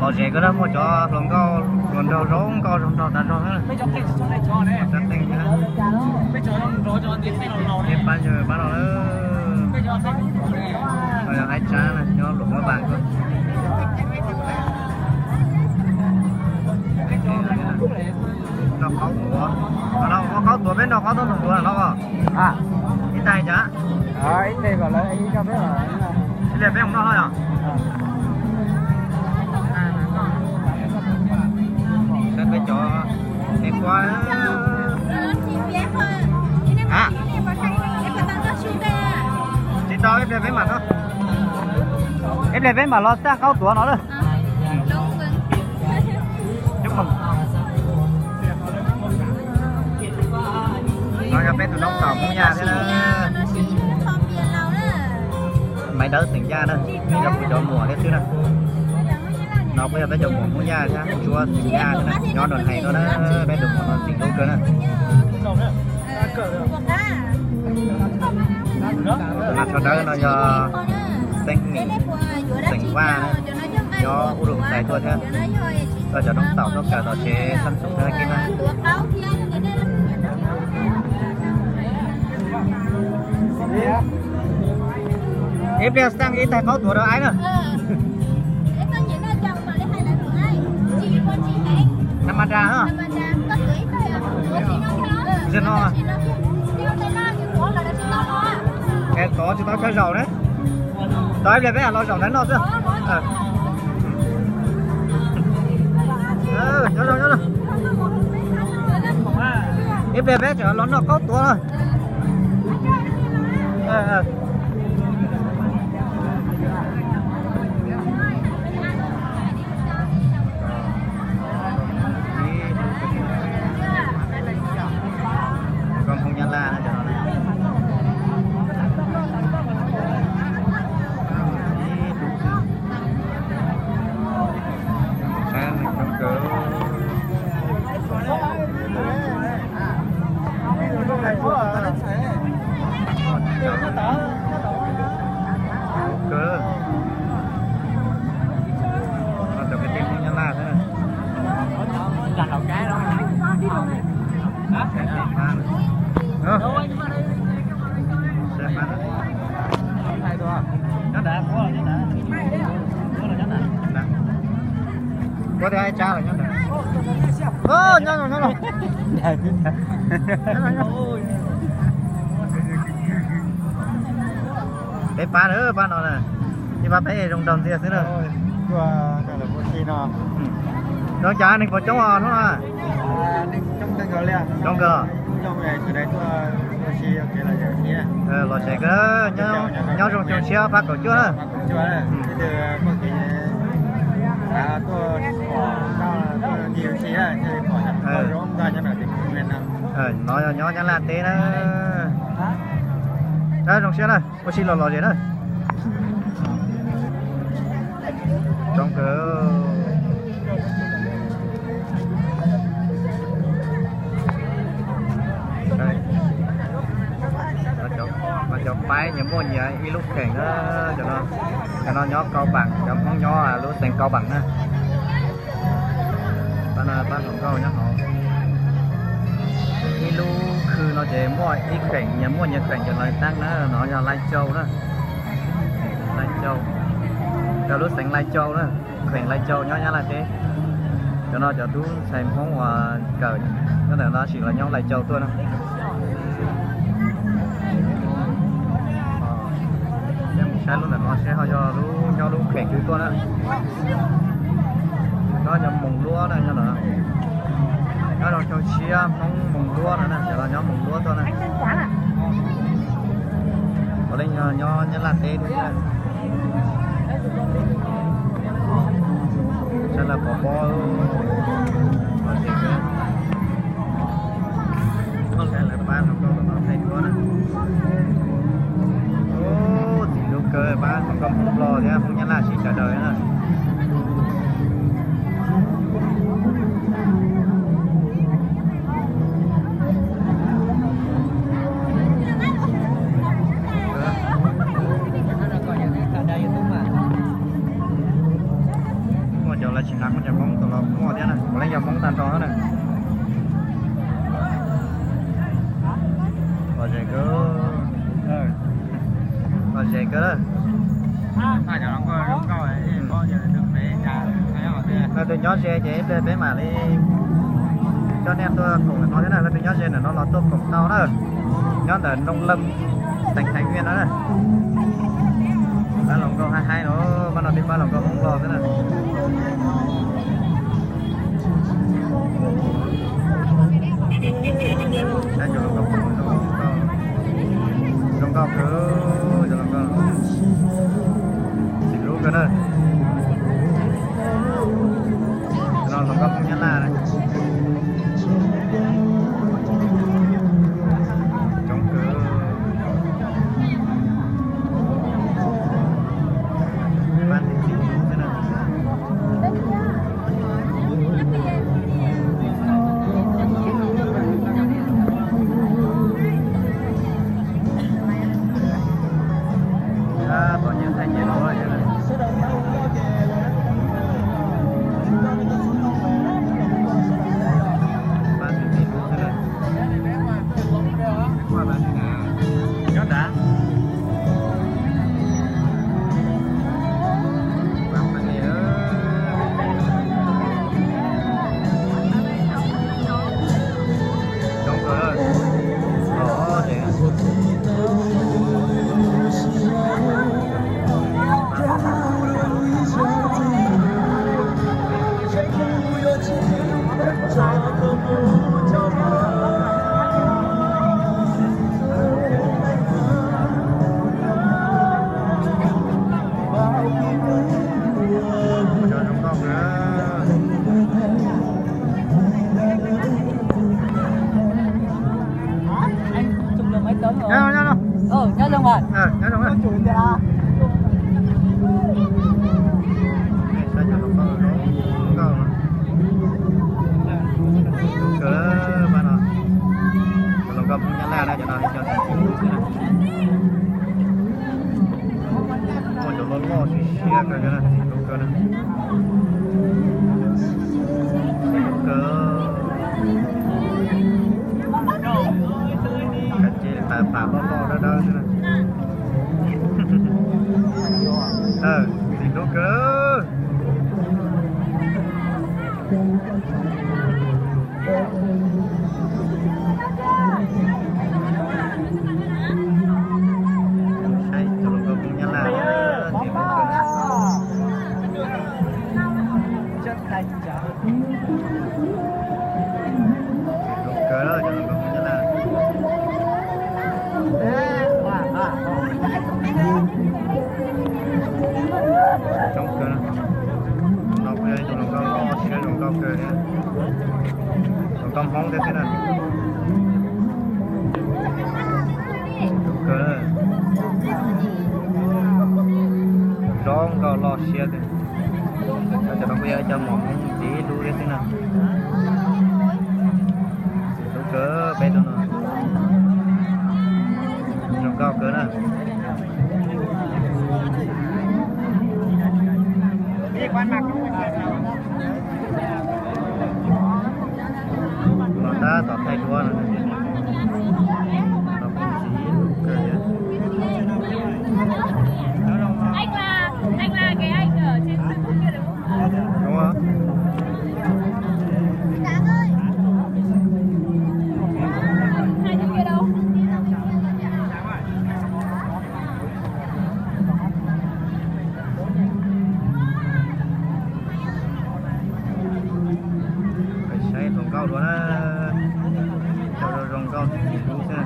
Lom zem kawg na, muaj cov hluas nkauj hluas nraug zoo nkauj zoo nraug tas zog na. Pab yawg pab no na. Haib Tsab na, nyob Luam Muab Vas. Noj qaub tuav, ua qaub tuav peb noj qaub tuav tuav no. Ib tag cas? Ib pliag peb mus noj no yog. Saib peb cov me kuab. Tsis tau, ib pliag peb mam, ib pliag peb mam los txaj qaub tuav no lawm. No yog peb tus noob taum Hmoob Yaj thiab na. Maiv Dawb xeem Yaj na, yog kuv cov muam thiab xwb na. No kuj yog peb cov muam Hmoob Yaj thiab, Ntsuab xeem Yaj thiab na, nyob Nroos Hais no na, peb tus muam no txim hlub kawg na. Tus nas tsho dawb no yog Xeeb Mim, xeem Vaj na, nyob Ub Lug Xais tuaj thiab. Koj cov noob taum tuaj kawm tom tsev xab xum thiab kib na. Ib pliag xaj ib tag qaub tuav rau aib na. Nam mas das. Tov tsis tau chaw zaum na. Tov ib pliag peb los zaum ntawd noj xwb. Ib pliag peb tseem los noj qaub tuav. Koj Hmoob Nyab Laj na cov no. Saib neeg coob kawg. Kawg. Cov kwv tij Hmoob Nyab Laj xwb na. Nyob ntawd, nyob ntawd. Kuv tias ai tsa lawm nyob ntawd. Nyob, nyob, nyob. Peb pab na, pab no na. Ib pab peb zoo nraug ntxiag xwb na. Zoo cas neeg puas coob os hnub no? Coob kawg. Los tsev kawg, nyob zoo xyoo tshiab pab kaum cuaj na. No yog nyob Nyab Laj teb na. Zoo siab na, ua si los los zem na. Coob kawg. Cov paib nyias muaj nyias ib lub kheem na. Cov no nyob Kau Pam, cov Hmoob nyob lub xeev Kau Pam na. Pab no pab hluas nkauj nyob hauv. Ib lub khw no ces muaj ib kheem, nyias muaj nyias kheem ces lawv tab na, no yog Lai Châu na. Lai Châu, cov lub xeev Lai Châu na, kheem Lai Châu nyob Nyab Laj teb. Cov no cov tub ntxhais Hmoob uas kawm nyob ntawm no tab sis los nyob Lai Châu tuaj na. Peb mus saib lub ntawm no seb ho yog lub nyob lub kheem twg tuaj na. Nyob cov Moos Luab na, nyob no. Nyob rau xyoo tshiab Hmoob Moos Luab no na, cov no nyob Moos Luab tuaj na. Puav leej nyob Nyab Laj teb thiab. Saib lawv pov pob. Koj lawv pab hluas nkauj los thaij duab na. Txim hlub kawg, pab hluas nkauj Hmoob Nplog thiab Hmoob Nyab Laj sib sawv daws na. Muaj cov lav Tsis hnav koj cov Hmoob tus los muaj thiab na, puav leej yog Hmoob tag nrho na. Lom zem kawg, lom zem kawg. Leej twg nyob ze ces ib pliag peb mam li coj nej tuaj koom no thiab na. Leej twg nyob ze ntawm no los tuaj koom tau na. Nyob ntawm Noo Leej, teem Thái Nguyên no na. Pab hluas nkauj haib haib no, pab no tib pab hluas nkauj Hmoob Nplog xwb na. Saib cov hluas nkauj Hmoob zoo nkauj, zoo nkauj kawg, cov hluas nkauj txim hlub kawg na. Cov no hluas nkauj Hmoob Nyab Laj na. Coob kawg. Pab txim hlub xwb na. Tab tom nyiam thaij nyiam no. Pab txim hlub xwb na. Nyob nrad. Coob kawg. Nyob zoo, nyob zoo. Nyob zoo, nyob zoo. Saib cov hluas nkauj zoo nkauj. Hlub kawg pab no. Cov hluas nkauj Hmoob Nyab Laj na, cov no cov txim hlub xwb na. Muaj cov loj loj siab siab kawg, cov no txim hlub kawg na. Txim hlub kawg. Kav tsij pam pam loj loj dawb dawb xwb na. Txim hlub kawg. Saib cov hluas nkauj Hmoob Nyab Laj, txim hlub kawg. Txim hlub kawg cov hluas nkauj Hmoob Nyab Laj. Coob kawg na. No kuj yog ib tug hluas nkauj loj siab zoo nkauj kawg thiab. Hluas nkauj Hmoob thiab xwb na. Txim hlub kawg. Zoo nkauj loj siab tiag. Cov no kuj yog cov muam Hmoob txim hlub thiab xwb na. Txim hlub kawg peb tug no. Zoo nkauj kawg na. Los tab tom thaij duab no. Txim hlub kawg thiab. Peb saib hluas nkauj dua na, cov zoo nkauj txim hlub xwb.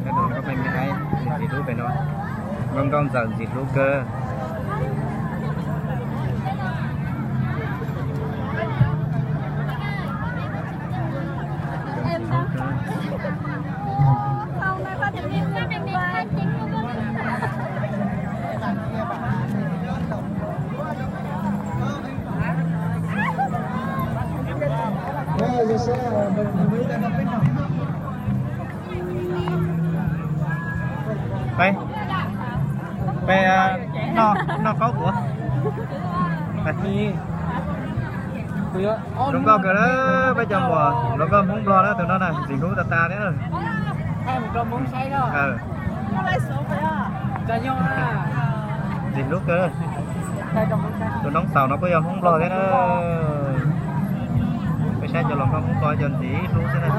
Saib tus nkauj pem me aib txim hlub pem no, nkauj nkauj ntxawm txim hlub kawg. Peb. Peb noj qaub kuv. Zoo nkauj kawg na, peb cov muam hluas nkauj Hmoob Nplog na, tus no na ntxim hlub tas tas thiab na. Ntxim hlub kawg. Tus noob xaus no kuj yog Hmoob Nplog thiab na. Peb saib cov hluas nkauj Hmoob Nplog cov ntxim hlub xwb na.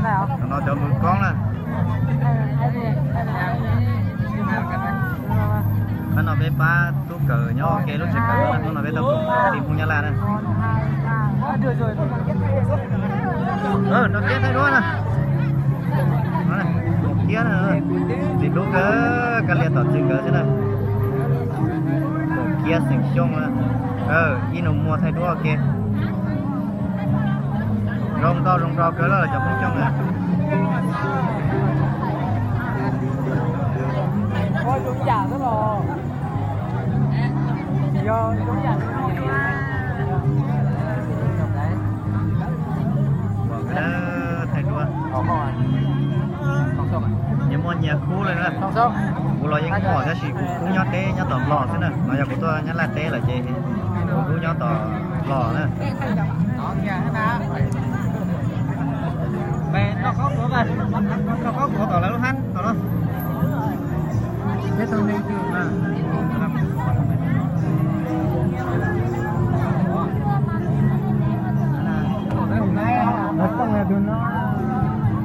Tam no cov mus koob na. Qhov no peb pab tub kawm nyob ua ke lub tsev kawm, qhov no peb tau tim Hmoob Nyab Laj na. Nrog Kiab thaij duab na. Kiab na, ntxim hlub kawg, kab lia tom txwm nkawd xwb na. Kiab xeem Xyooj na, ib nus muag thaij duab ua ke. Zoo nkauj zoo nraug kawg lawm cov Hmoob Xyooj na. Thaij duab, nyias muaj nyias khub li na. Kuv los yeej muaj tab sis kuv khub nyob teb nyob tom Nplog xwb na, no yog kuv tuaj Nyab Laj teb lawm ces kuv khub nyob tom Nplog na. Noj qaub kuv tom lawv lub hab tom no. Nkawd Tooj yog tus no,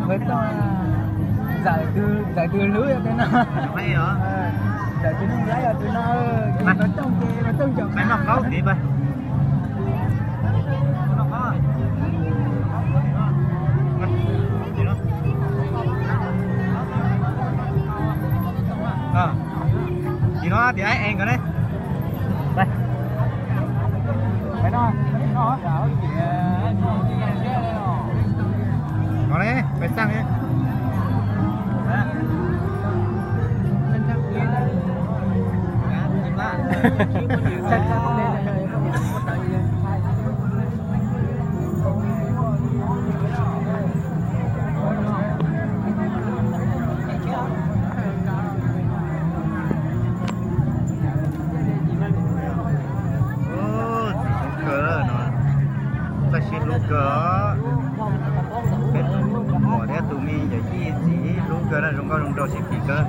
nkawd Tooj, Ntxawm tus hlub yog tus no. Ntxawm tus hlub yog tus no, nkawd Tooj ces nkawd Tooj ncaum noj qaub. Tim no tias es nkawd ne. No ne, pais xaj ne. Txawj sib hlub kawg os. Peb tus muam thiab tus me yawm yij ntxim hlub kawg na, zoo nkauj zoo nraug sib phim kawg.